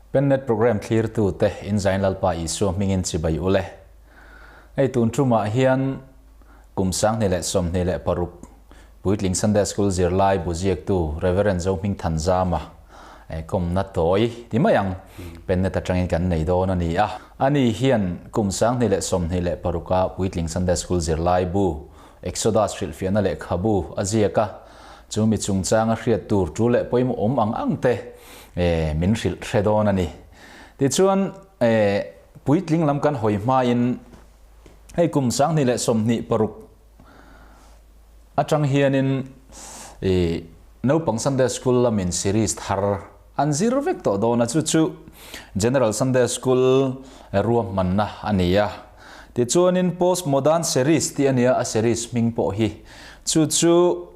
Pennet Programme thlirtute inzain Lalpa Isua hmingin chibai u le. Hei tun tumah hian kum 2026 Puitling Sunday School zirlai bu ziaktu Rev. Zohming Thanzama kawmna tawi ti mai ang Pennet atangin kan nei dawn a ni a. Ani hian kum 2026 a Puitling Sunday School zirlai bu Exodus hrilhfiahna lehkhabu a ziak a, chu mi chungchanga hriat tur tu leh pawimawh awm ang ang te min hrilh hre dawn a ni. Tichuan, puitling lam kan hawi hmain hei kum 2026 atang hianin naupang Sunday School lamin series thar an zir vek tawh dawn a, chu chu General Sunday School ruahmanna a ni a. Tichuanin Post Modern Series tih a nia, a series hming pawh hi. Chu chu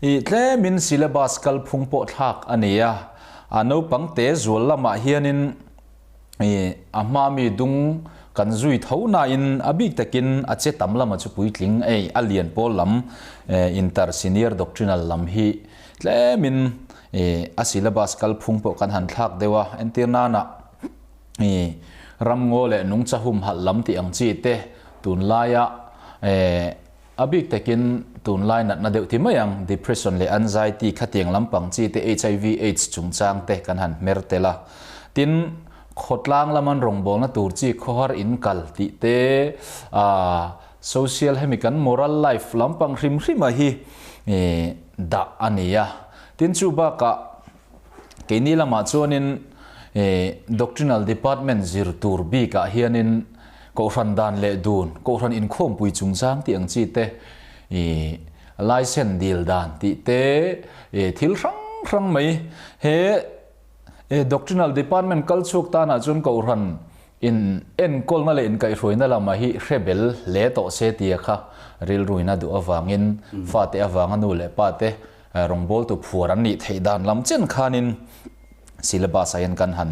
ih tlemin syllabus kalphung pawh thlak a ni a, a naupang te zual lamah hianin ih a hma mi dung kan zui tho nain a bik takin a che tam lama chu puitling ei a lian pawl lam inter senior doctrinal lam hi tlemin ih a syllabus kalphung pawh kan han thlak deuh a, entir nana I ramngaw leh nungcha humhalh lam tih ang chi te tunlaia a bik takin tunlai natna deuh ti mai ang, depression leh anxiety khatiang lampang chi te hiv aids chungchang te kan han hmer tel a. Tin, khawtlang laman rawngbawlna tur chi khawhar in kal tih te social hemi kan moral life lampang hrim hrima hi dah a ni a. Tin, chu bakah Keini lamah chuanin Doctrinal Department zir tur bikah hianin Kohhran dan leh dun, Kohhran inkhawmpui chungchang tih ang chi te, Licence dil dan tih te, thil hrang hrang mai he Doctrinal Department kal chhuak tanah chuan Kohhran in enkawlna leh inkaihhruaina lamah hi hre bel hle tawh se tia kha rilruina duh avangin fate avanga nu leh pa te Rawngbawltu phuar an nih theih dan lam chen khanin syllabus ah hian kan han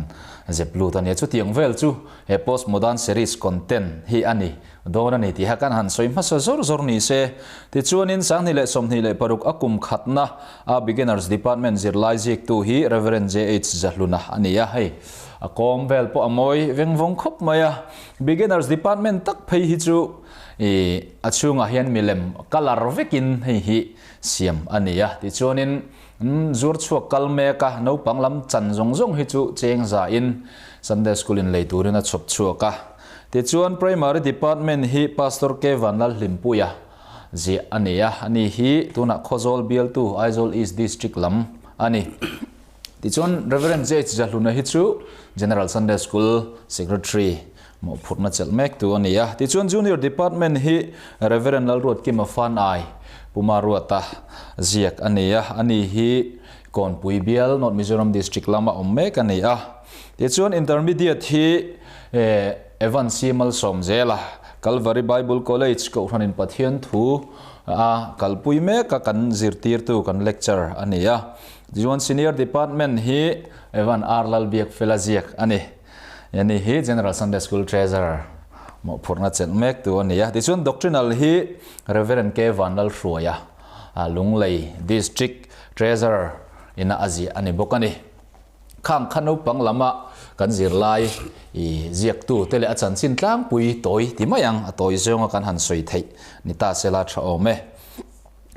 zep lut a nia. Chutiang vel chu he post modern series content hi a ni dawn a ni tih kha kan han sawi hmasa zawr zawr ni se. Tichuanin 2026 a kum khatna a Beginners Department zirlai ziktu hi Rev. JH Zahluna a ni a, hei a kawm vel pawh a mawi veng vawng khawp mai a. Beginners Department tak phei hi chu ih a chhungah hian milem colour vekin hei hi Siam a ni a, tichuanin zuar chhuak kal mek a, naupang lam chan zawng zawng hi chu cheng zain Sunday School in lei turin a chhawp chhuak a. Tichuan Primary Department hi Pastor K Vanlalhlimpuia ziah a ni a, ani hi tunah Khawzawl bialtu Aizawl East District lam a ni. Tichuan Rev. JH Zahluna hi chu General Sunday School Secretary mawhphurhna chelh mek tu a ni a. Tichuan Junior Department hi Rev. Lalruatkima Fanai, Puma Ruata ziak a ni a, ani hi Kawnpui bial North Mizoram District lama awm mek a ni a. Tichuan Intermediate hi Evan C. Malsawmzela, Calvary Bible College Kohhranin Pathian thu a kalpui mek a kan zirtirtu kan lecture a ni a. Tichuan Senior Department hi Evan R. Lalbiakfela ziak a ni. Ani hi General Sunday School Treasurer mawhphurhna chelh mek tu a ni a. Tichuan Doctrinal hi Rev. K. Vanlalhruaia, Lunglei District Treasurer ina a ziah a ni bawk a ni. Khang kha naupang lama kan zirlai i ziaktu te leh a chanchin tlangpui tawi ti mai ang, a tawi zawnga kan han sawi theih ni ta sela tha awm e.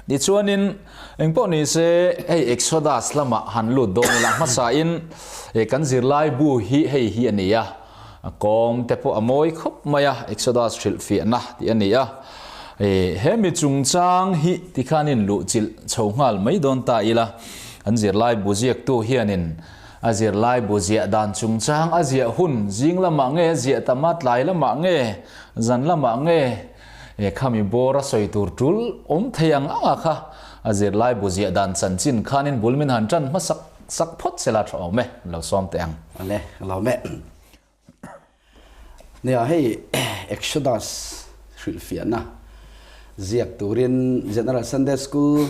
Tichuanin, engpawh ni se, hei Exodus lamah han lut dawn ila, hmasain kan zirlai bu hi hei hi a ni a, kawm te pawh a mawi khawp mai a, Exodus hrilhfiahna tih a ni a. He mi chungchang hi tikhanin luhchilh chho nghal mai dawn ta ila, kan zirlai bu ziaktu hianin a zirlai bu ziah dan chungchang a ziah hun zing lamah nge a ziah tam a, tlai lamah nge, zan lamah nge, He khami bawr a sawi tur tul awm thei ang ang a kha a zirlai bu ziah dan chanchin khanin bul min han tan hmasak sak phawt sela tha awm e, lo sawm teh ang. Awle, ka lo meh. Nia hei Exodus hrilhfiahna ziak turin General Sunday School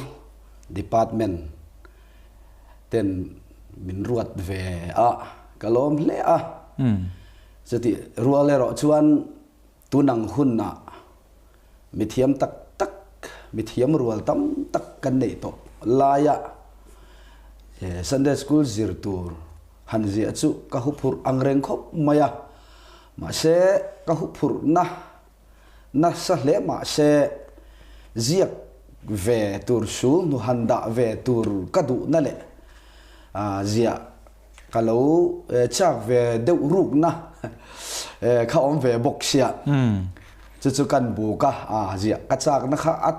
Department ten min ruat ve a, ka lawm hle a. Chutih rual erawh chuan Tunang hunah mithiam tak tak, mithiam rual tam tak kan neih tawh laia Sunday School zir tur han ziah chu ka huphurh ang reng khawp mai a, mahse ka huphurhna nasa hle mahse ziak ve tur sul hnu han dah ve tur ka duhna leh ziah ka lo chak ve deuh rukna kha awm ve bawk sia chu chu kan buk a ziah ka chakna kha a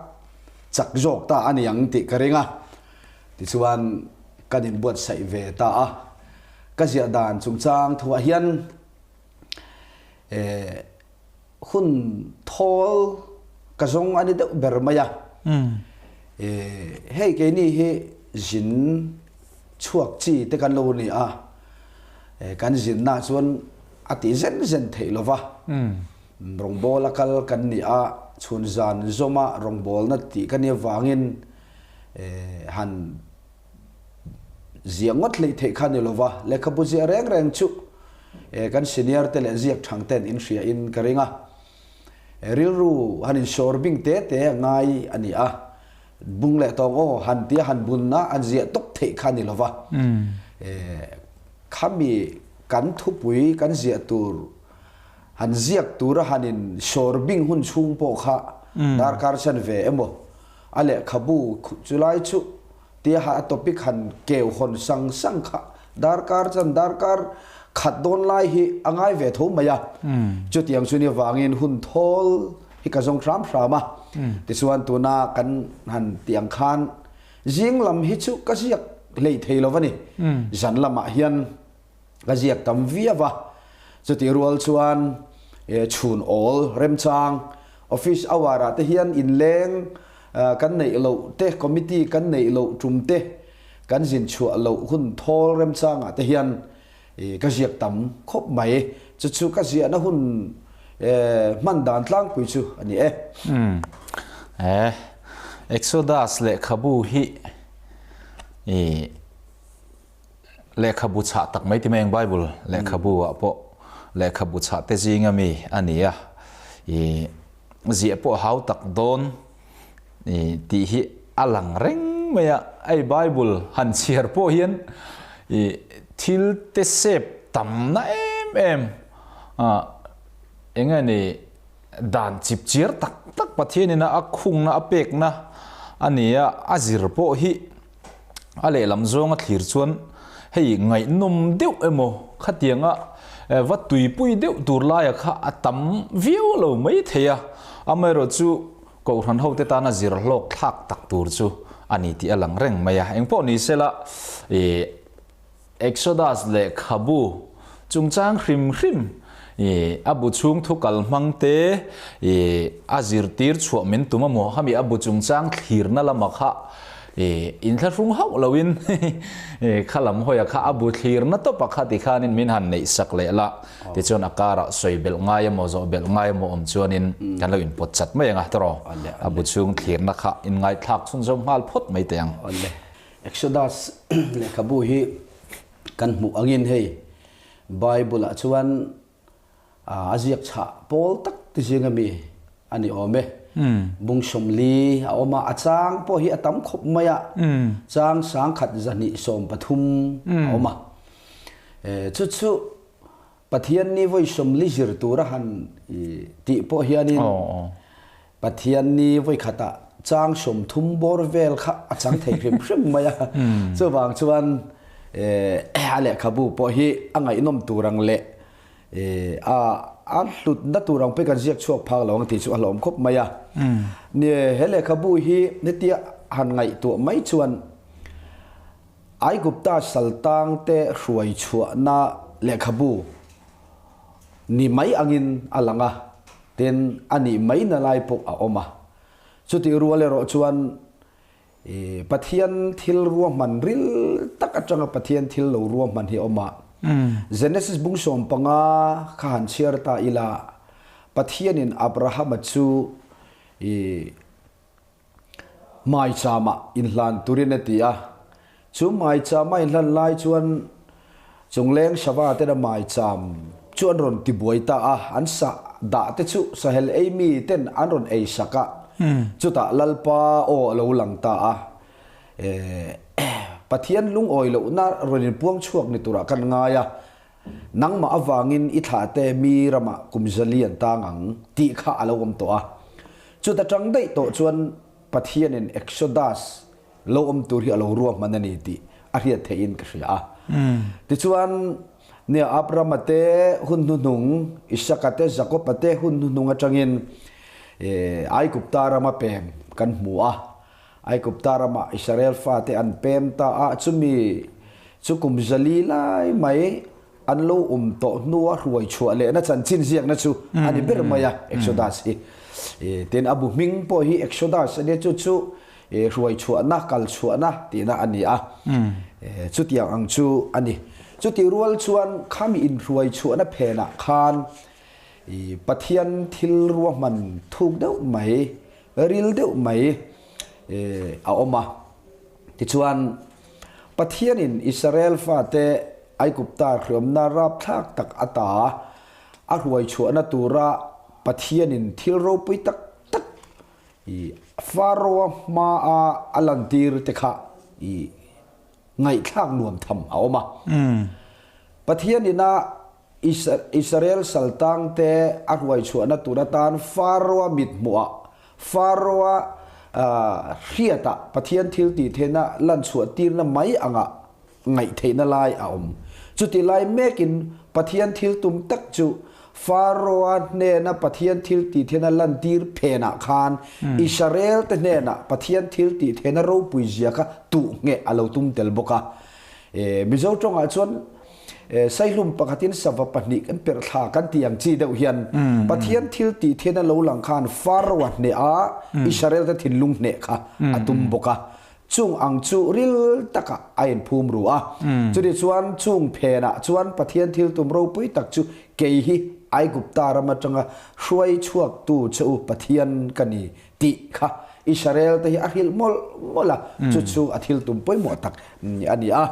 chak zawk ta a ni ang tih ka ring a. Tichuan, kan inbuatsaih ve ta a, ka ziah dan chungchang thuah hian hun thawl ka zawng a ni deuh ber mai a. Hei keini hi zin chhuak chi te kan lo ni a, kan zinna chuan a tih zen zen theih lo va, rawngbawla kal kan ni a, chhun zan zawma rawngbawlna tih ka nih avangin han ziah ngawt hleih theih kha ni lova, lehkhabu ziah reng reng chu kan senior te leh ziak thang ten in hria in ka ring a, rilru han in sawr bing te te a ngai a ni a, bung leh tawng aw han tia han bun a an ziah tawp theih kha ni lova, khami kan thupui kan ziah tur han ziak tura han in sawr bing hun chhung pawh kha darkar chan ve emaw A lehkhabu chulai chu tia a topic han keu hawn sang sang kha darkar chuan darkar khat dawn lai hi a ngai ve tho mai a. Chutiang chu ni vangin hun thawl hi ka zawng hram hram a. Tichuan tuna kan han tih ang khan zing lam hi chu ka ziak hlei thei lo a ni. Zan lamah hian Ka ziak tam viau a, chutih rual chuan chhun awl remchang office hour ah te hian inleng kan neih loh te, committee kan neih loh tum te, kan zin chhuah loh hun thawl remchang ah te hian ka ziak tam khawp mai. Chu chu ka ziahna hun hman dan tlangpui chu a ni e. Umm. Exodus lehkhabu hi Lehkhabu chhah tak mai ti mai ang Bible lehkhabu ah pawh lehkhabu chhah te zinga mi a ni a, ih ziah pawh a hau tak dawn ih tih hi a lang reng mai a, hei Bible han chhiar pawh hian ih thil te sep tam na em em ah eng nge ni dan chip chiar tak tak Pathian ina a khungna a pekna a ni a, a zir pawh hi A lehlam zawnga thlir chuan hei ngaihnawm deuh emaw khatianga va tuipui deuh tur laia kha a tam viau lo mai thei a, amaherawh chu Kohhran hote tana zir hlawk thlak tak tur chu a ni tih a lang reng mai a. Engpawh ni sela ih Exodus lehkhabu chungchang hrim hrim ih a bu chhung thu kal hmang te ih a zirtir chhuah min tum a maw hami a bu chungchang thlirna lama kha ih inthlahrung hauh loin ih kha lam hawia kha a bu thlirna tawpa kha tikhanin min han neih sak leh la tichuan a karah sawi belh ngai emaw zawh belh ngai emaw awm chuanin kan lo inpawt chat mai ang a tawraw a bu chhung thlirna kha inngaithlak chhunzawm nghal phawt mai teh ang. Exodus lehkhabu hi kan hmuh angin hei Bible ah chuan a ziak chhah pawl tak ti zinga mi a ni awm e. Bung sawmli a awm a, a chang pawh hi a tam khawp mai a, chang sangkhat zahnih 13 a awm a. Chu chu Pathian ni vawi sawmli zir tura han tih pawh hianin Pathian ni vawi khatah chang 30 bawr vel kha a chang thei hrim hrim mai a. Chuvang chuan a lehkhabu pawh hi a ngaihnawm tur ang leh a a hlutna tur ang pawh hi kan ziak chhuak phak lo ang tih chu a hlawm khawp mai a. He lehkhabu hi hetia han ngaihtuah mai chuan Aigupta saltangte hruai chhuahna lehkhabu ni mai angin a lang a, tin a nih mai na lai pawh a awm a. Chutih rual erawh chuan Pathian thil ruahman ril tak atanga Pathian thil lo ruahman hi a awm a. Genesis bung 15 kha han chhiar ta ila, Pathianin Abrahama chu Maichama inhlan turin a ti a. Chu maichama inhlan lai chuan chungleng sava tena maicham chu an rawn tibuai ta a, an sa dah te chu sahel ei mi ten an rawn ei sak a. Chutah Lalpa aw a lo lang ta a. Pathian lungawi lohna rawn inpuang chhuak ni turah kan ngai a, nangmah avangin i thlahte mi ramah kum zali an tang ang tih kha a lo awm tawh a. Chuta tang daih tawh chuan Pathianin Exodus lo awm tur hi a lo ruahman a ni tih a hriat theihin ka hria a. Tichuan, nia Abrahama te hun hnuhnung, Isaka te, Jakoba te hun hnuhnung atangin Aigupta rama pem kan hmu a. Aigupta ramah Israel fate an pem ta a, chumi chu kum zali lai mai an lo awm tawh hnua hruai chhuah lehna chanchin ziakna chu a ni ber mai a, Exodus hi. Tin, a bu hming pawh hi Exodus a nia, chu chu hruai chhuahna, kal chhuahna tihna a ni a, chutiang ang chu a ni. Chutih rual chuan khami inhruai chhuahna phenah khan Pathian thil ruahman thuk deuh mai, ril deuh mai a awm a. Tichuan, Pathianin Israel fate Aigupta hriamna rapthlak tak ata a hruai chhuahna tura Pathianin thil ropui tak tak Pharaoh-a hmaa a lantir te kha ngaihthlak nuam tham a awm a. Pathianin a Israel saltangte a hruai chhuahna tur atan Pharaoh-a mithmuhah, Pharaoh-a hriatah Pathian thil tih theihna lan chhuah tirna mai anga ngaih theihna lai a awm. Chutih lai mekin Pathian thil tum tak chu Pharaoh-a hnena Pathian thil tih theihna lan tir phenah khan Israel-te hnenah Pathian thil tih theihna ropui zia kha tuh ngheh a lo tum tel bawk a. Mizo tawngah chuan Saihlum pakhatin sava pahnih kan perh thla kan tih ang chi deuh hian Pathian thil tih thian a lo lang khan Pharaoh-a hneh a, Israel-te thinlung hneh kha a tum bawk a. Chung ang chu ril takah a inphum ru a. Chutih chuan chung phenah chuan Pathian thil tum ropui tak chu kei hi Aigupta ram atanga hruai chhuaktu che u Pathian ka ni tih kha Israel te hi a hrilh mawlh mawlh a, chu chu a thil tum pawimawh tak a ni a.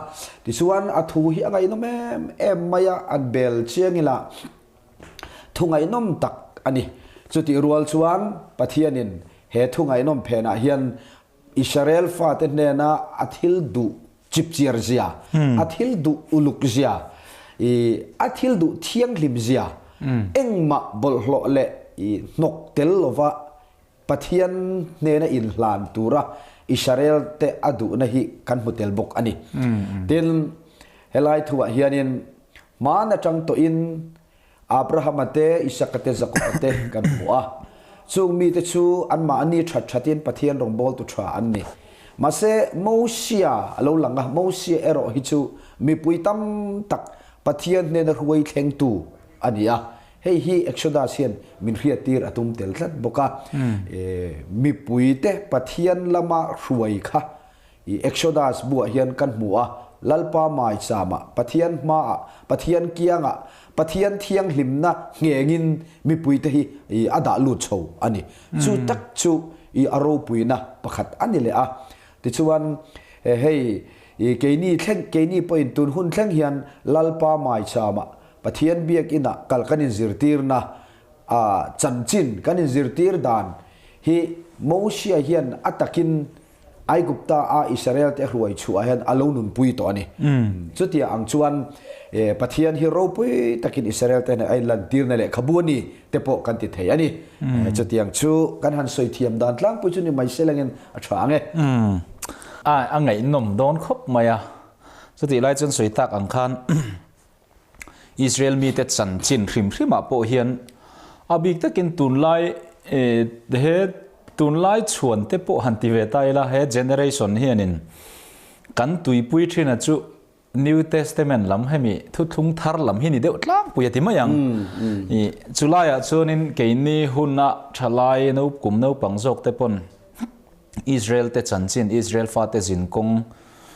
Tichuan a thu hi a ngaihnawm em em mai a, an bel chiang ila thu ngaihnawm tak a ni. Chutih rual chuan Pathianin he thu ngaihnawm phenah hian Israel fate hnena a thil duh chipchiar zia, a thil duh uluk zia, i a thil duh thianghlim zia, engmah bawlhhlawh leh i hnawk tel lova Pathian hnena inhlan tura Israel te a duhna hi kan hmu tel bawk a ni. Tin, helai thuah hianin hmaan atang tawhin Abrahama te, Isaka te, Jakoba te kan hmu a. Chung mite chu anmahni that thatin Pathian rawngbawltu tha an ni. Mahse, Mosia a lo lang a, Mosia erawh hi chu mipui tam tak Pathian hnena hruai thlengtu a ni a. Hei hi Exodus hian min hriattir a tum tel tlat bawk a. Mipuite Pathian lama hruai kha I Exodus buah hian kan hmu a, Lalpa maichama, Pathian hmaah, Pathian kiangah, Pathian thianghlimna nghengin mipuite hi a dah lut chho a ni. Chu tak chu i a ropuina pakhat a ni leh a. Tichuan, hei keini thleng, keini pawhin tun hun thleng hian Lalpa maichama, Pathian biakinah kal kan inzirtirna, a chanchin kan inzirtir dan hi Mosia hian a takin Aigupta a Israel te hruai chhuah hian a lo nunpui tawh a ni. Chutia ang chuan Pathian hi ropui takin Israel te hneh a inlantirna lehkhabu a ni te pawh kan ti thei a ni. Chutiang chu kan han sawi thiam dan tlangpui chu ni mai se langin a tha ang e. A ngaihnawm dawn khawp mai a. Chutih lai chuan sawi tak ang khan Israel mite chanchin hrim hrimah pawh hian a bik takin tunlai he tunlai chhuan te pawh han ti ve ta ila he generation hianin kan tuipui thina chu New Testament lam hemi thuthlung thar lam hi ni deuh tlangpui a ti mai ang. Chulaiah chuanin keini huna thalai kum naupang zawk te pawn Israel te chanchin, Israel fate zinkawng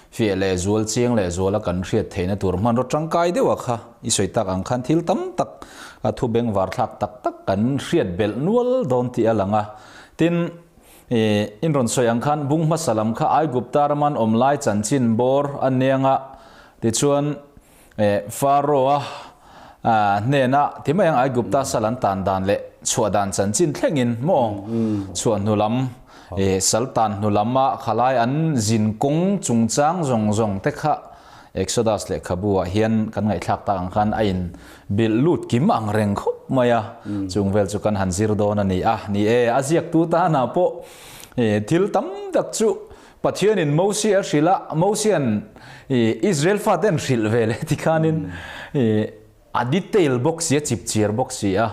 fiah leh zual, chiang leh zuala kan hriat theihna tur hmanraw tangkai deuha kha i sawi tak ang khan thil tam tak a thu bengvar thlak tak tak kan hriat belh nual dawn tih a lang a. Tin, in rawn sawi ang khan bung hmasa lam kha Aigupta raman awm lai chanchin bawr a niang a, tichuan Pharaoh-a. hnena ti mai ang Aigupta sal an tan dan leh chhuah dan chanchin thlengin maw chhuah hnu lam sal tan hnu lama khalai an zin kawng chungchang zawng zawng te kha Exodus lehkhabu ah hian kan ngaihthlak tak ang khan a in bilh lut kim ang reng khawp mai a, chung vel chu kan han zir dawn a ni a. Ni e, a ziaktu tanah pawh thil tam tak chu Pathianin Mosia a hrilh a, Mosia'n Israel fate an hrilh ve leh ti khanin a detail bawk si a, chipchiar bawk si a,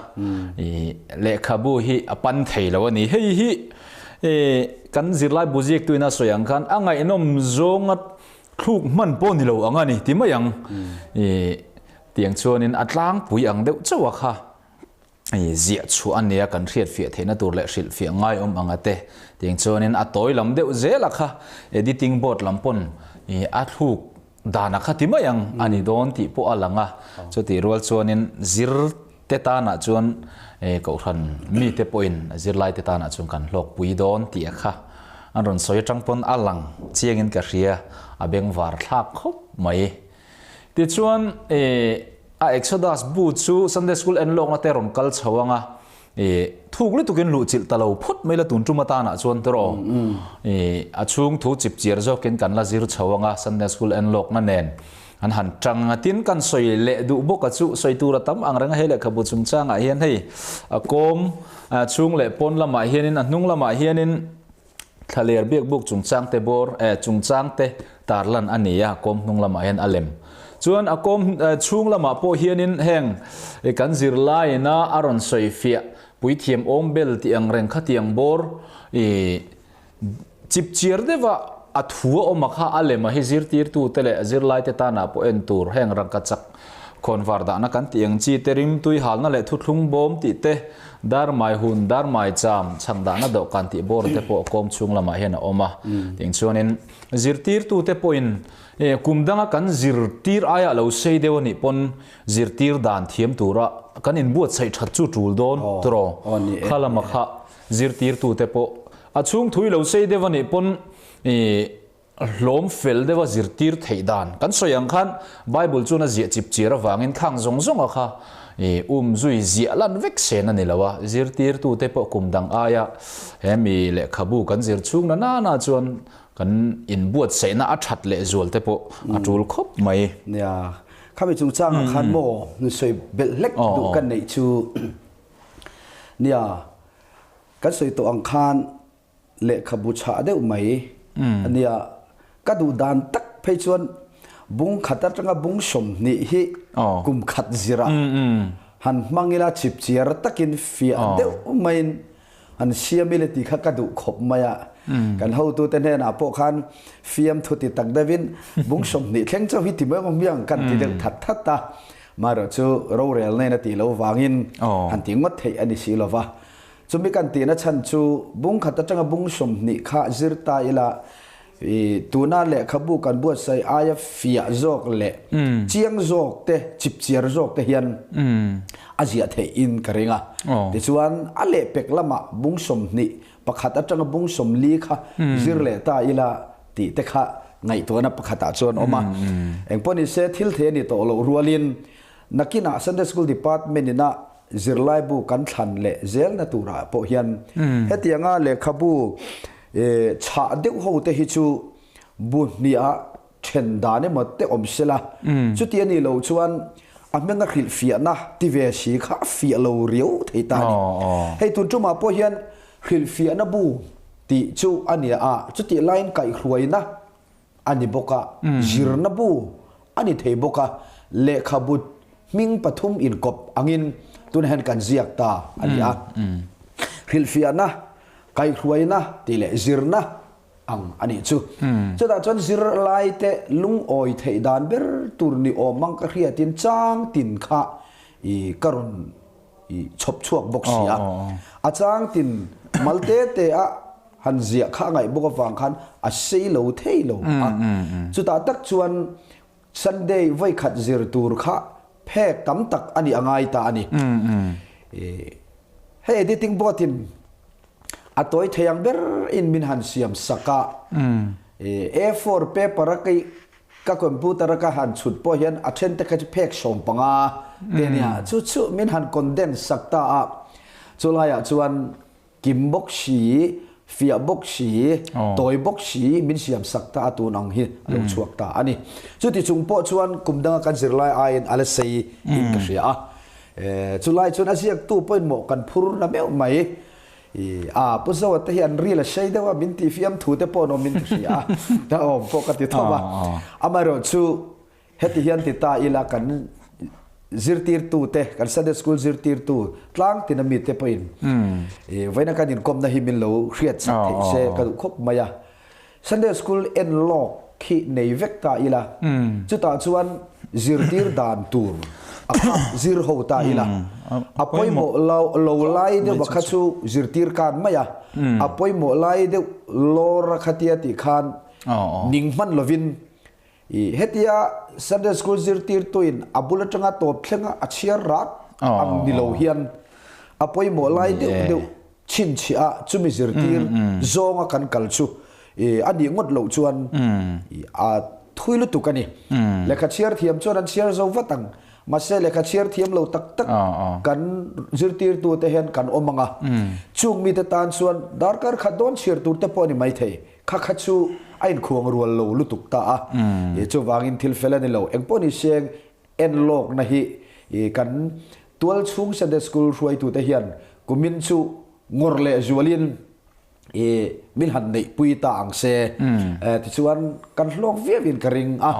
lehkhabu hi a pan thei lo a ni. Hei hi kan zirlai bu ziaktuin a sawi ang khan a ngaihnawm zawnga thluk hman pawh ni lo ang a ni ti mai ang. Tiang chuanin a tlangpui ang deuh chauh a kha. Ziah chhuah a nia kan hriat fiah theihna tur leh hrilh fiah ngai awm ang a te tiang chuanin a tawi lam deuh zel a kha editing board lam pawn a thluk dan a kha ti mai ang a ni dawn tih pawh a lang a, chutih rual chuanin zir te tanah chuan kohhran mite pawhin zirlai te tanah chuan kan hlawkpui dawn tih a kha an rawn sawi atang pawn a lang chiangin ka hria a bengvar thlak khawp mai. Tichuan a Exodus bu chu Sunday School en lawkna te rawn kal chho ang a, thuk lutukin luh chilh ta lo phawt mai la tun tum atanah chuan tawh aw. A chhung thu chip chiar zawkin kan la zir chho ang a Sunday School en lawkna nen an han tang a, tin kan sawi leh duh bawk a chu sawi tur a tam ang reng a hei lehkhabu chungchangah hian hei a kawm chhung leh pawn lamah hianin a hnung lamah hianin Thlaler biakbuk chungchangte bawr eh chungchangte tarlan a ni a, kawm hnung lamah hian a lem. Chuan a kawm chhung lamah pawh hianin heng kan zirlaiina a rawn sawi fiah puithiam awm bel tih ang reng khatiang bawr ih chipchiar deuha a thu a awm a kha a lem a hi zirtirtute leh zirlaite tanah pawh en tur heng rangkachak Khawnvar dahna kan tih ang chi te rim tui halna leh thuthlung bawm tih te, dar mai hun, dar mai cham, chhang dahna dawhkan tih bawr te pawh kawm chhung lamah hian a awm a. Tiang chuanin zirtirtute pawhin kum danga kan zirtir aia lo sei deuh a nih pawn zirtir dan thiam tura kan inbuatsaih that chu tul dawn tawh kha lama kha zirtirtute pawh a chhung thui lo sei deuh a nih pawn Hlawm fel deuha zirtir theih dan kan sawi ang khan Bible chuan a ziah chip chiar avangin thlang zawng zawnga kha um zui ziah lan vek sen a ni lo a, zirtirtute pawh kum dang aia he mi lehkhabu kan zir chhung na nana chuan kan inbuatsaihna a that leh zual te pawh a tul khawp mai. Nia, khami chungchangah khan maw sawi belh hlek duh ka neih chu nia, kan sawi tawh ang khan Lehkhabu chhah deuh mai a nia. Ka duh dan tak phei chuan bung khat atanga bung 20 hi kum khat zirah han hmang ila chipchiar takin fiah deuh maiin han siam ila tih kha ka duh khawp mai a. Kan hotute hnenah pawh khan fiamthu ti tak deuhin bung 20 thleng chauh hi ti mai awm hiang kan ti deuh that that a. Amaherawh chu rorel nen a tih loh vangin han ti ngawt theih a ni si lova. Chumi kan tihna chhan chu bung khat atanga bung 20 kha zir ta ila, tuna lehkhabu kan buatsaih aia fiah zawk leh chiang zawk te, chipchiar zawk te hian a ziah theih in ka ring a. Tichuan a lehpek lamah bung 20 pakhat atanga bung 40 kha zir leh ta ila tih te kha ngaihtuahna pakhatah chuan awm a. Engpawhnise thil thei a ni tawh loh rualin nakinah Sunday School Department ina Zirlaibu kan thlan leh zelna turah pawh hian hetianga lehkhabu chhah deuh ho te hi chu bu hniah then dan emaw te awm sela, chuti a nih loh chuan a hmenga hrilhfiahna ti ve si kha a fiah lo riau thei ta a ni. Hei tun tumah pawh hian hrilhfiahna bu tih chu a nia a, chutih laiin kaihhruaina a ni bawk a, zirna bu a ni thei bawk a, lehkhabu hming pathum inkawp angin tunah hian kan ziak ta a ni a. Hrilhfiahna, kaihhruaina tih leh zirna ang a nih chu. Chutah chuan zirlaite lungawi theih dan ber tur ni awm ang ka hriatin chang tin kha i ka rawn i chhawp chhuak bawk si a. A chang tin mal te te a Han ziah kha a ngaih bawk avang khan a sei lo thei lo a. Chutah tak chuan Sunday vawi khat zir tur kha phek tam tak a nih a ngai ta a ni. Hei editing board in a tawi thei ang ber in min han siam sak a. A4 paper a kei. Ka computer a ka han chhut pawh hian a then te kha chu phek 15 te nia, chu chu min han condense sak ta a, chulaiah chuan kim bawk si, fiah bawk si, tawi bawk si min siam sak ta a tun ang hi a lo chhuak ta a ni. Chuti chung pawh chuan kum danga kan zirlai aiin a la sei in ka hria a, chulai chuan a ziaktu pawhin mawh kan phur na meuh mai. I a Pu Zoa te hi an ril a sei deuh a, min tih fiam thu te pawh an awm in ka hria a, ka awm pawh ka ti thawp a. Amaherawh chu heti hian ti ta ila kan zirtirtu te, kan Sunday School zirtirtu tlang tina mi te pawhin i vawiina kan inkawmna hi min lo hriat chak theih se ka duh khawp mai a. Sunday School en lawk khi nei vek ta ila, chutah chuan zirtir dan tur a kha zir ho ta ila, a pawimawh lo lo lai deuh a kha chu zirtir kan mai a, a pawimawh lai deuh lawr a khatia tih khan ning hman lovin i hetia Sunday School zirtirtuin a bul atanga tawp thlenga a chhiar rat ang ni lo hian a pawimawh lai deuh deuh chhinchhiah a chumi zirtir zawnga kan kal chu a nih ngawt loh chuan a thui lutuk a ni. Lehkha chhiar thiam chuan an chhiar zo vat ang. Mahse lehkha chhiar thiam lo tak tak kan zirtirtute hian kan awm ang a. Chung mite tan chuan darkar khat dawn chhiar tur te pawh a ni maithei. Kha kha chu a inkhuang rual lo lutuk ta a. Chuvangin thil fel a ni lo. Engpawh ni seng Enlawkna hi kan tualchhung Sunday School hruaitute hian kumin chu ngawrh leh zualin min han neihpui ta ang se. Tichuan kan hlawk viauin ka ring a.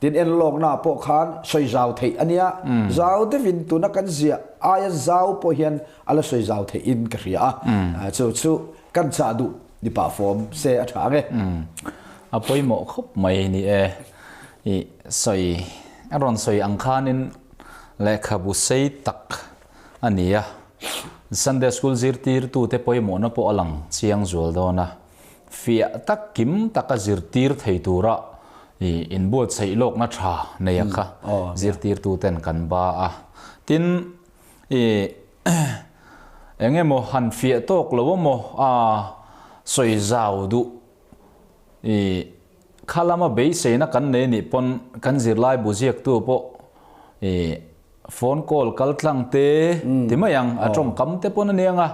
Tin enlawknaah pawh khan sawi zau theih a nia. Zau deuhin tuna kan ziah aia zau pawh hian a la sawi zau theihin ka hria a. Chu chu kan chah duh ni pah fawm se a tha ang e. A pawimawh khawp mai ni e. I sawi a rawn sawi ang khanin lehkhabu sei tak a ni a, Sunday School zirtirtute pawimawhna pawh a lang chiang zual dawn a, fiah tak kim taka zirtir thei tura i inbuatsaih lawkna tha nei a kha zirtirtuten kan ba a. Tin, i eng emaw han fiah tawk lo emaw a sawi zau duh i Kha lama beiseina kan nei nih pawn kan zirlai bu ziaktu pawh i phone call kal tlang te ti mai ang, a tawngkam te pawn a niang a,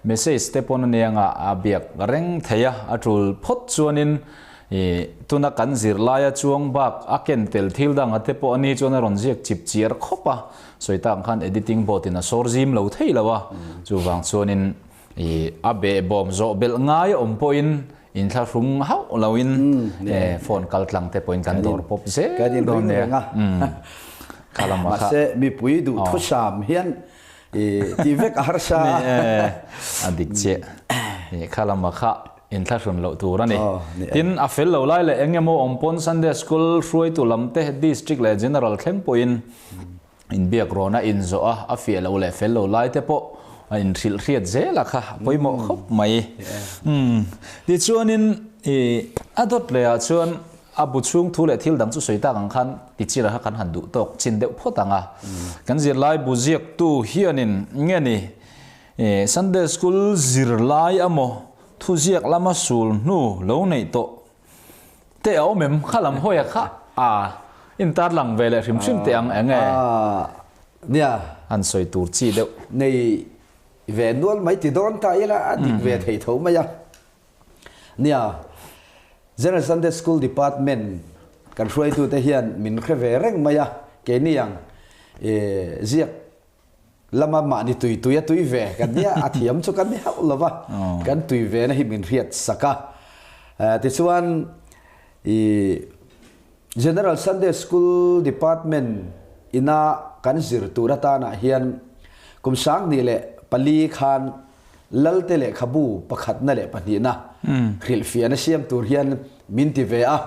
message te pawn a niang a, a biak reng thei a, a tul phawt chuanin i tuna kan zirlaia chuang bak a ken tel thil danga te pawh a ni chuan a rawn ziak chip chiar khawp a, sawi tak ang khan editing board in a sawr zim lo thei lo a, chuvang chuanin i a behbawm zawh belh ngai a awm pawhin Inthlahrung hauh loin phone kal tlang te pawhin kan dawr pawp zel dawn nia. Kha lamah kha. Mahse mipui duh thusam hian ti vek a harsa a. A dik chiah. Kha lamah kha inthlahrun loh tur a ni. Tin, a fel lo lai leh eng emaw awm pawn Sunday School hruaitu lam te District leh General thleng pawhin Inbiak rawn a inzawh a, a fiah lo leh fel lo lai te pawh a inhrilh hriat zel a kha a pawimawh khawp mai. Umm tichuanin i a dawt leh ah chuan a bu chhung thu leh thil dang chu sawi tak ang khan tichira kha kan han duh tawk chin deuh phawt ang a. Kan zirlai bu ziaktu hianin nge ni i Sunday School zirlai amaw thuziak lama sul hnu lo neih tawh Teh a awm em? Kha lam hawi a kha a in tar lang ve leh hrim hrim teh ang eng e? Nia. An sawi tur chi deuh. Nei ve nual mai ti dawn ta ila a dik ve thei tho mai a. Nia, General Sunday School Department kan hruaitute hian min hre ve reng mai a, keini ang ziak Lama mahni tui tui a tui ve kan nia, a thiam chu kan ni hauh lo va, kan tui ve na hi min hriat sak a. Tichuan i General Sunday School Department ina kan zir tur atanah hian kum 2004 khan Lalte lehkhabu pakhatna leh pahnihna hrilhfiahna siam tur hian min ti ve a,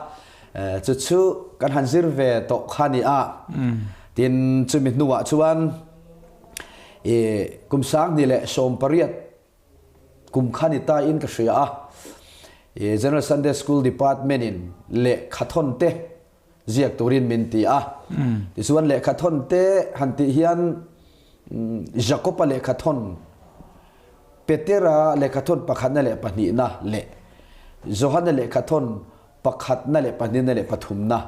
chu chu kan han zir ve tawh kha ni a. Tin, chumi hnuah chuan i kum 2018 kum kha ni ta in ka hria a, i General Sunday School Department in lehkhathawn te ziak turin min ti a. Tichuan lehkhathawn te han tih hian Jakob-a lehkhathawn, Petera lehkhathawn pakhatna leh pahnihna leh Johana lehkhathawn pakhatna leh pahnihna leh pathumna.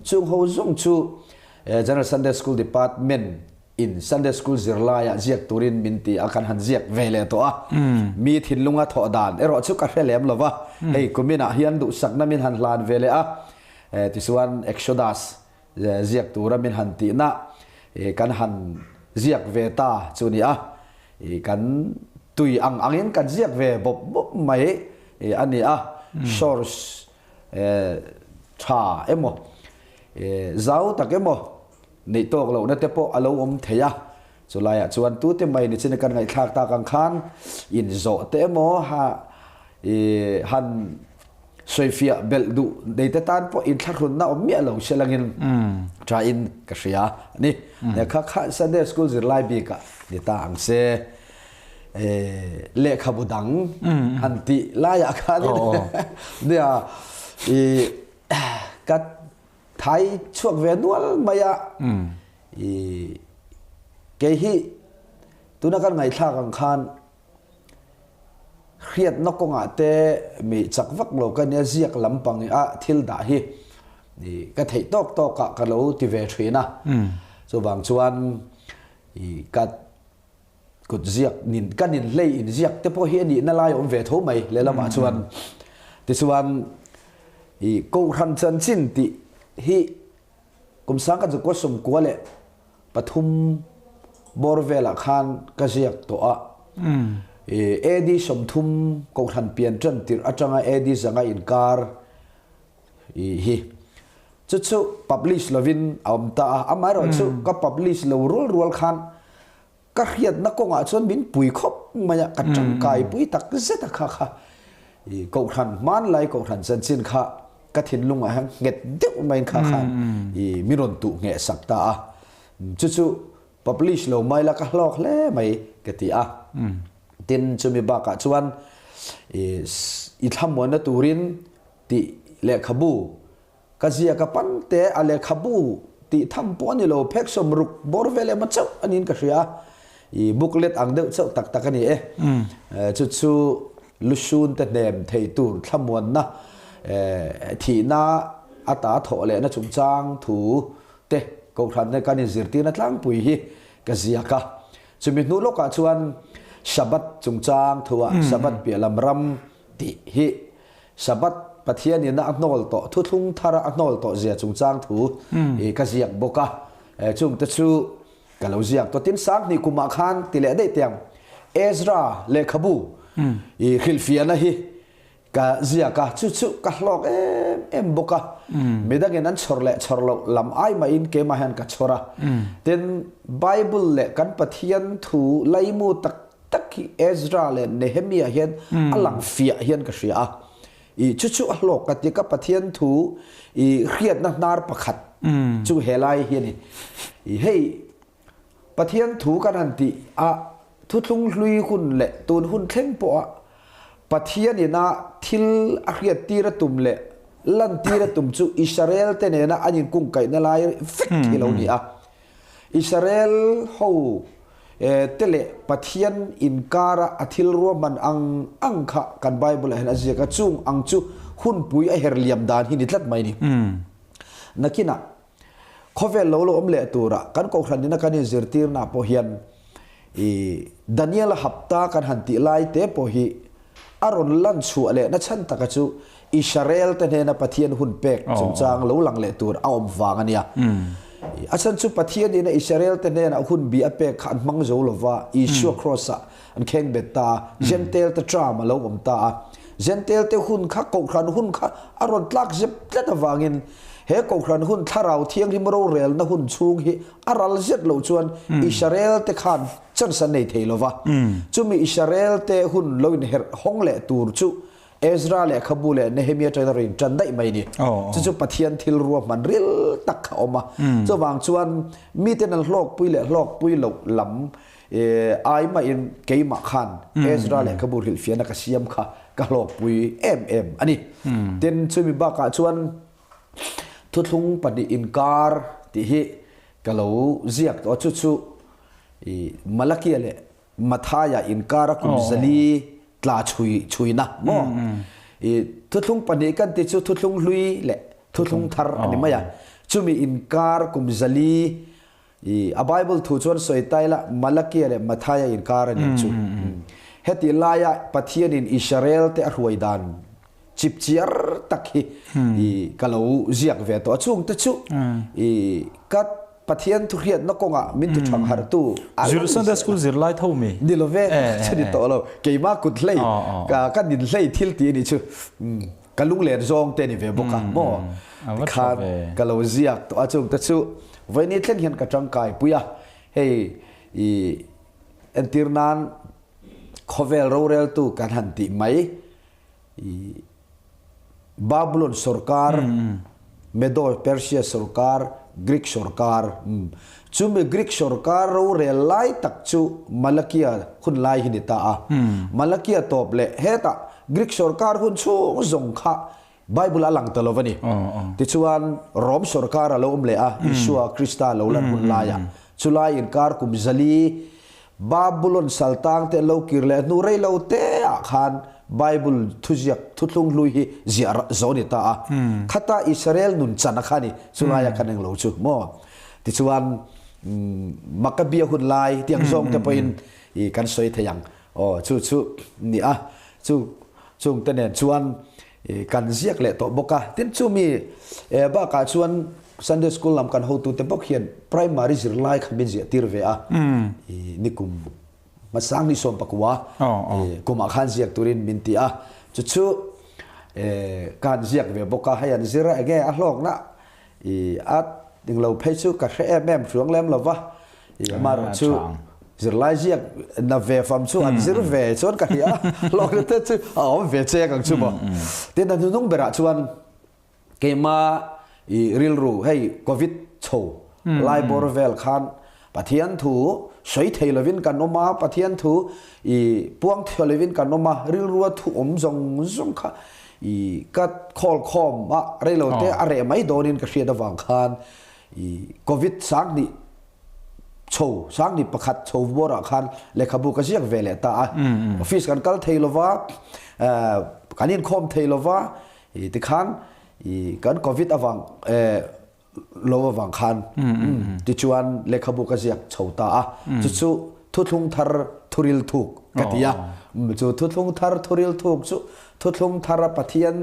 Chung ho zawng chu General Sunday School Department in Sunday School zirlaiah ziak turin min ti a, kan han ziak ve leh tawh a. Mi thinlunga thawh dan erawh chu ka hre lem lo va, hei kuminah hian duhsakna min han hlan ve leh a, tichuan Exodus ziak tura min han tihna kan han ziak ve ta chu ni a, kan tui ang angin kan ziak ve bawp bawp mai a ni a, source tha emaw zau tak emaw neih tawk lohna te pawh a lo awm thei a, chulaiah chuan tute mai nichin kan ngaihthlak tak ang khan inzawh te emaw ha han sawifiah belh duh nei te tan pawh inthlahrunna awm miah lo se langin tha in ka hria a ni. Lehkha kha Sunday School zirlai bikah ni ta ang se. Lehkhabu dang han tih laiah khanin nia i ka thai chhuak ve nual mai a. I kei hi tuna kan ngaihthlak ang khan Hriatna kawngah te mi chak vak lo ka nia ziak lampang a thil dah hi ka theih tawk tawk ah ka lo ti ve thin a. Chuvang chuan ka kut ziak nin ka nin hlei in ziak te pawh hi a nihna lai a awm ve tho mai lehlamah chuan. Tichuan Kohhran chanchin tih hi Kum sang ka zukua 93 bawr velah khan ka ziak tawh a. AD 30 Kohhran pian tan tirh atanga AD 100 inkar hi chu chu publish lovin a awm ta a. Amaherawh chu ka publish lo rual rual khan Ka hriatna kawngah chuan min pui khawp mai a, ka tangkai pui tak zet a kha kha. I Kohhran hmanlai Kohhran chanchin kha ka thinlungah hian nghet deuh maiin kha khan i min rawn tuh ngheh sak ta a. Chu chu publish lo mai la ka hlawk hle mai ka ti a. Tin, chumi bakah chuan i i thlamuanna turin tih lehkhabu Ka ziak a pan te a lehkhabu tih tham pawh a ni lo, phek 60 bawr vel emaw chauh a niin ka hria. I booklet ang deuh chauh tak tak a ni e. Chu chu lusun te hnem thei tur thlamuanna thihna ata thawh lehna chungchang thu te Kohhran kan inzirtirna tlangpui hi ka ziak a. Chumi hnu lawkah chuan Shabbat chungchang thuah Shabbat piah lam ram tih hi Sabbath Pathian ina a hnawl tawh, thuthlung thara a hnawl tawh zia chungchang thu i ka ziak bawk a. Chungte chu ka lo ziak tawh. Tin, 2000 kumah khan ti leh daih tiang Ezra lehkhabu i hrilhfiahna hi ka ziak a, chu chu ka hlawk em em bawk a. Midangin an chhawr leh chhawr loh lam ai mahin keimah hian ka chhawr a. Tin, Bible leh kan Pathian thu laimu tak tak hi Ezra leh Nehemia hian a lang fiah hian ka hria a. I chu chu a hlawk ka ti ka Pathian thu i hriatna hnar pakhat chu helai hi a ni. I hei Pathian thu kan han tih a thuthlung hlui hun leh tun hun thleng pawh a Pathian ina thil a hriat tir a tum leh lan tir a tum chu Israel te nena an inkungkaihna lai vek hi lo ni a. Israel ho te leh Pathian inkara a thil ruahman ang ang kha kan Bible ah hian a ziak a, chung ang chu hunpui a her liam dan hi ni tlat mai ni. Nakinah khawvel lo lo awm leh turah kan Kohhran ina kan inzirtirna pawh hian i Daniel-a hapta kan han tih lai te pawh hi a rawn lan chhuah leh na chhan taka chu Israel te hnena Pathian hun pek chungchang lo lang leh tur a awm vang a nia. A chhan chu Pathian ina Israel te hnena hun bi a pek kha an hmang zo lova, Isua Kross ah an kheng bet ta a, Gentail te tram a lo awm ta a. Gentail te hun kha Kohhran hun kha a rawn tlak zep tlat avangin he Kohhran hun Thlarau Thianghlim rorelna hun chhung hi a ral zet loh chuan Israel te khan chance an nei thei lova. Chumi Israel te hun lo inherh hawng leh tur chu Ezra lehkhabu leh Nehemia atangin a rawn intan daih mai a ni. Chu chu Pathian thil ruahman ril tak kha a awm a. Chuvang chuan miten an hlawkpui leh hlawkpui loh lam ai mahin keimah khan Ezra lehkhabu hrilhfiahna ka siam kha ka hlawkpui em em a ni. Tin, chumi bakah chuan thuthlung pahnih inkar tih hi ka lo ziak tawh a, chu chu Malakia leh Mathaia inkara kum 400 tla chhui chhuina maw? I thuthlung pahnih kan ti chu thuthlung hlui leh thuthlung thar a ni mai a. Chumi inkar kum 400 i a Bible thu chuan sawi ta ila Malakia leh Mathaia inkar a nih chu. Heti laia Pathianin Israel te a hruai dan chip chiar tak hi i ka lo ziak ve tawh a chung te chu i ka Pathian thu hriatna kawngah min tu thang hartu a Zir Sunday school zir lai tho mi? Ni lo ve chu ni tawh lo keimah kut hlei ka ka nin hlei thil ti a nih chu. Ka lunglen zawng te ni ve bawk a maw tikhan ka lo ziak tawh a chung te chu vawiini thleng hian ka tangkai pui a hei i entir nan khawvel roreltu kan han tih mai i Babylon sorkar Medo Persia sorkar Greek sorkar chumi Greek sorkar rorel lai tak chu Malakia hun lai hi ni ta a Malakia tawp leh hetah Greek sorkar hun chhung zawng kha Bible a lang ta lo a ni. Tichuan, Rom sorkar a lo awm leh a, Isua Krista lo lan hun laiah. Chulai inkar kum 400 Babulon saltang te an lo kir leh hnu rei lo te ah khan Bible thuziak thuthlung hlui hi ziah zo a ni ta a. Khata Israel nun chan a kha a ni, chulaia khan englo chu maw? Tichuan, Maccabea hun lai tiang zawng te pawhin kan sawi thei ang. Aw chu chu ni a, chu chung te nen chuan kan ziak leh tawh bawk a. Tin chumi bakah chuan Sunday School lam kan hotute bawk hian primary zirlai kha min ziah tir ve a, nikum hmasang ni 19 kumah khan ziak turin min ti a, chu chu kan ziak ve bawk a, hei an zir a enge a hlawkna a englo phei chu ka hre em em hruang lem lova, Amaherawh chu zirlai ziak na ve fam chu an zir ve chuan ka hria hlawkna te chu a awm ve cheng ang chu maw. Tin a hnunung berah chuan keima i rilru hei covid chho lai bawr vel khan Pathian thu sawi thei lovin kan awm a, Pathian thu i puang thei lovin kan awm a, rilrua thu awm zawng zawng kha i ka khawl khawm a reilo te a reh mai dawnin ka hriat avang khan I Covid 21 chho, 21 chho bawrah khan lehkhabu ka ziak ve leh ta a. Office kan kal thei lova, kan inkhawm thei lova, i tikhan i kan Covid avang lo avang khan tichuan lehkhabu ka ziak chho ta a. Chu chu thuthlung thar thuril thuk ka ti a. Chu thuthlung thar thuril thuk chu thuthlung thara Pathian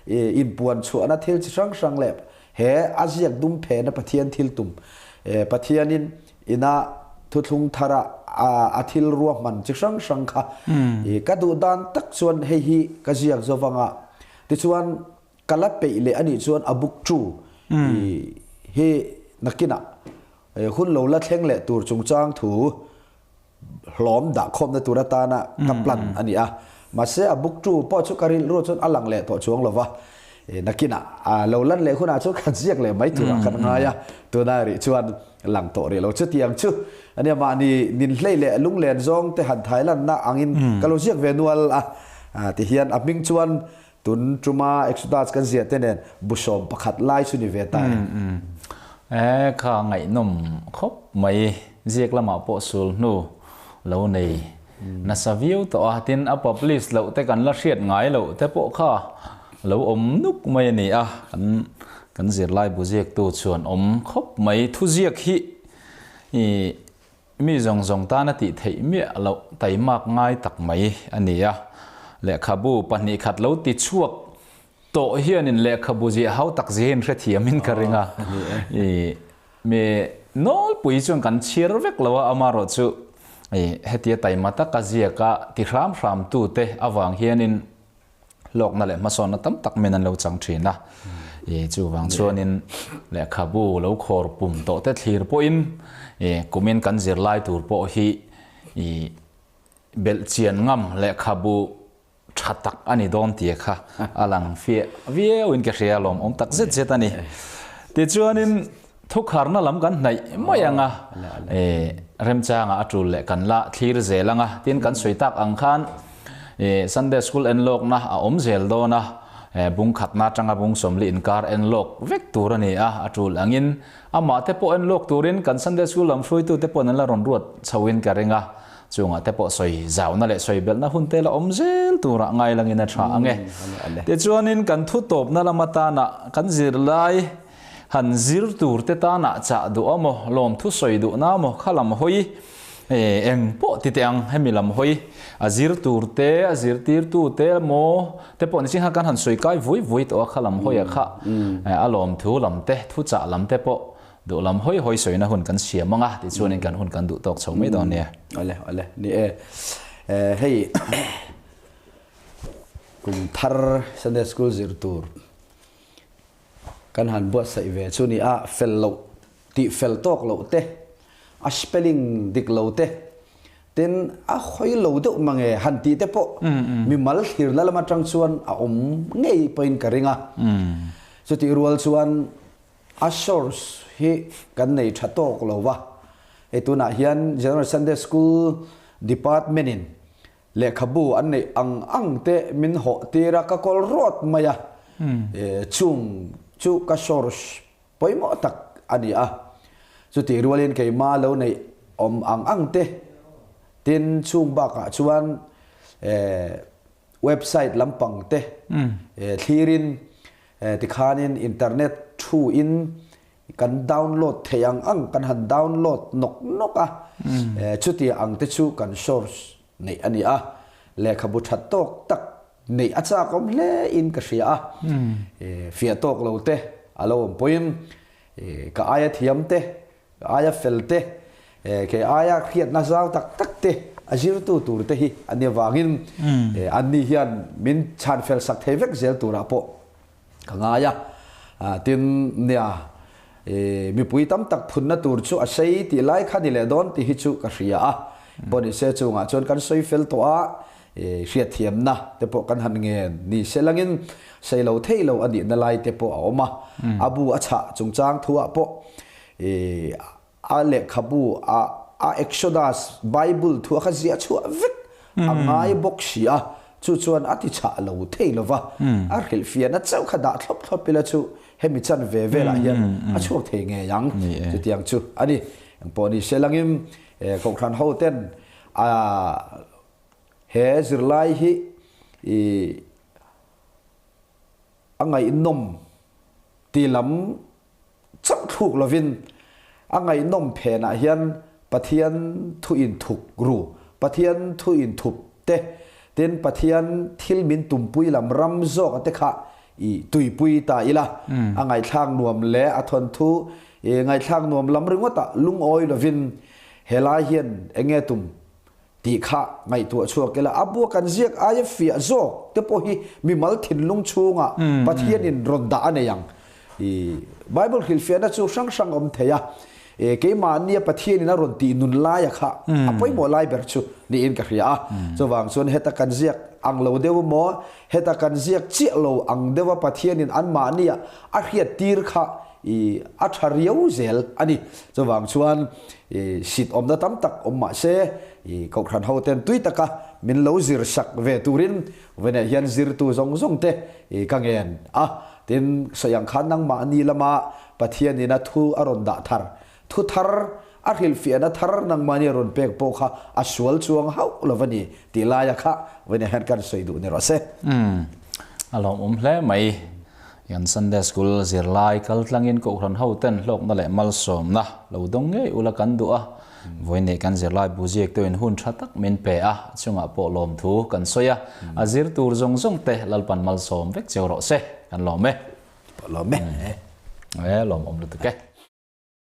inpuan chhuahna thil chi hrang hrang leh He a ziak dum phena Pathian thil tum, Pathianin ina thuthlung thara a thil ruahman chi hrang hrang kha ka duh dan tak chuan hei hi ka ziak zo vanga tichuan ka la peih leh anih chuan a book tu hi nakinah hun lo la thleng leh tur chungchang thu hlawm dah khawmna tur atana ka plan a ni a, mahse a book tu pawh chu ka rilru chuan a lang leh tawh chuang lo va, nakinah lo lan leh hunah chuan kan ziak leh mai turah kan ngai a, tuna rih chuan lang tawh rih lo. Chutiang chu ania mahni ninhlei leh lunglen zawng te han thai lanna angin ka lo ziak ve nual a, tihian a hming chuan tun tuma Exodus kan ziah te nen bu 11 lai chu ni ve ta e. E kha ngaihnawm khawp mai. Ziak lamah pawh sul hnu lo nei nasa viau tawh a, tin a publish loh te kan la hriat ngai loh te pawh kha lo awm nuk mai a ni a, kan kan zirlai bu ziaktu chuan awm khawp mai. Thuziak hi i mi zawng zawng tana tih theih miah loh taimak ngai tak mai a ni a, lehkhabu 2 khat lo ti chhuak tawh hianin lehkhabu ziah hau tak ziahin hrethiamin ka ring a, i mi nawlpui chuan kan chhiar vek lo a, amaherawh chu i hetia taima taka ziaka ti hram hram tute avang hianin hlawkna leh hmasawnna tam tak min an lo chang thin a, i chuvang chuanin lehkhabu lo khawr pum tawh te thlir pawhin i kumin kan zirlai tur pawh hi i belhchian ngam lehkhabu tha tak a ni dawn tih kha a lang fiah viau in ka hria lawm awm tak zet zet a ni. Tichuanin thukharna lam kan hnaih mai ang a, remchanga a tul leh kan la thlir zel ang a, tin kan sawi tak ang khan Sunday School enlawkna a awm zel dawn a, bung khatna atanga bung 40 inkar enlawk vek tur a ni a, a tul angin amah te pawh enlawk turin kan Sunday School lam hruaitute pawh an la rawn ruat chhoin ka ring a. Chungah te pawh sawi zauna leh sawi belhna hun te la awm zel turah ngai langin a tha ang e. Tichuanin kan thu tawpna lam atana kan zirlai Han zir tur te tana chah duh emaw, lawmthu sawi duhna emaw kha lam hawi eng pawh ti teh ang, hemi lam hawi a zir tur te, a zirtirtu te emaw te pawh nichin khan kan han sawi kai vui vui tawh a, kha lam hawi a kha a lawmthu lam te, thuchah lam te pawh duh lam hawi hawi sawina hun kan siam ang a, tichuanin kan hun kan duh tawk chho mai dawn nia. Awle, awle, ni e. Hei kum thar Sunday School zir tur Kan han buatsaih ve chu ni a, fel loh, tih fel tawk loh te, a spelling dik lo te, tin a hawi lo deuh mange han tih te pawh mimal thlirna lam atang chuan a awm ngei pawhin ka ring a. Chutih rual chuan a source hi kan nei tha tawk lo va, hei tunah hian General Sunday School Department in Lehkhabu an neih ang ang te min hawh tir a, ka kawl rawt mai a, chung chu ka source pawimawh tak a ni a. Chutih rualin keima lo neih awm ang ang te, tin chung bakah chuan website lampang te thlirin tikhanin internet thu in Kan download theih ang ang kan han download nawk nawk a, chuti ang te chu kan source neih a ni a, lehkhabu tha tawk tak neih a chakawm hle in ka hria a, fiah tawk lo te a lo awm pawhin ka aia thiam te, ka aia fel te, kei aia hriatna zau tak tak te a zirtu tur te hi a nia vangin anni hian min chhan fel sak thei vek zel turah pawh Ka ngai a, tin nia mipui tam tak phunna tur chu a sei tih lai kha ni leh dawn tih hi chu ka hria a, pawhnise chungah chuan kan sawi fel tawh a, hriatthiamna te pawh kan han ngen ni se langin sei lo thei lo a nihna lai te pawh a awm a, a bu a chhah chungchang thuah pawh a lehkhabu a a Exodus Bible thu a kha ziah chhuah vek a ngai bawk si a, chu chuan a ti chhah lo thei lo va, a hrilhfiahna chauh kha dah thlawp thlawp ila chu hemi chan ve velah hian a chhuak thei ngei ang, chutiang chu a ni. Engpawh ni se langin Kohhran hoten a he zirlai hi i a ngaihnawm ti lam Chauh thluk lovin a ngaihnawm phenah hian Pathian thu inthuk ru, Pathian thu inthup te, tin Pathian thil min tumpui lam ram zawk a te kha i tuipui ta ila, a ngaihthlak nuam leh a thawnthu i ngaihthlak nuam lam ringawtah lungawi lovin helai hian enge tum Tih kha ngaihtuah chhuak ila, a bua kan ziak aia fiah zawk te pawh hi mimal thinlung chhungah Pathianin rawn dah a nei ang. I Bible hrilhfiahna chu hrang hrang awm thei a, keimahnia Pathianin a rawn tih nun laia kha a pawimawh lai ber chu niin ka hria a. Chuvang chuan heta kan ziak ang lo deuh emaw, heta kan ziak chiah lo ang deuha Pathianin anmahnia a hriattir kha i a tha riau zel a ni. Chuvang chuan i sit awmna tam tak awm mah se, i Kohhran hoten tui taka min lo zir sak ve turin Vawinah hian zirtu zawng zawng te i ka ngen a. Tin, sawi ang khan nangmahni lama Pathianin a thu a rawn dah thar, thu thar, a hrilhfiahna thar nangmahni a rawn pek pawh kha a sual chuang hauh lo va ni tih laia kha Vawinah hian kan sawi duh ni rawh se. Umm, a lawmawm hle mai. Kan Sunday School zirlai kal tlangin Kohhran hoten hlawkna leh malsawmna lo dawng ngei ula kan duh a, vawiin kan zirlai bu ziaktuin hun tha tak min pe a, a chungah pawh lawmthu kan sawi a, a zir tur zawng zawng te Lalpan malsawm vek cheu rawh se, kan lawm e. Lawm e. E, lawmawm lutuk e.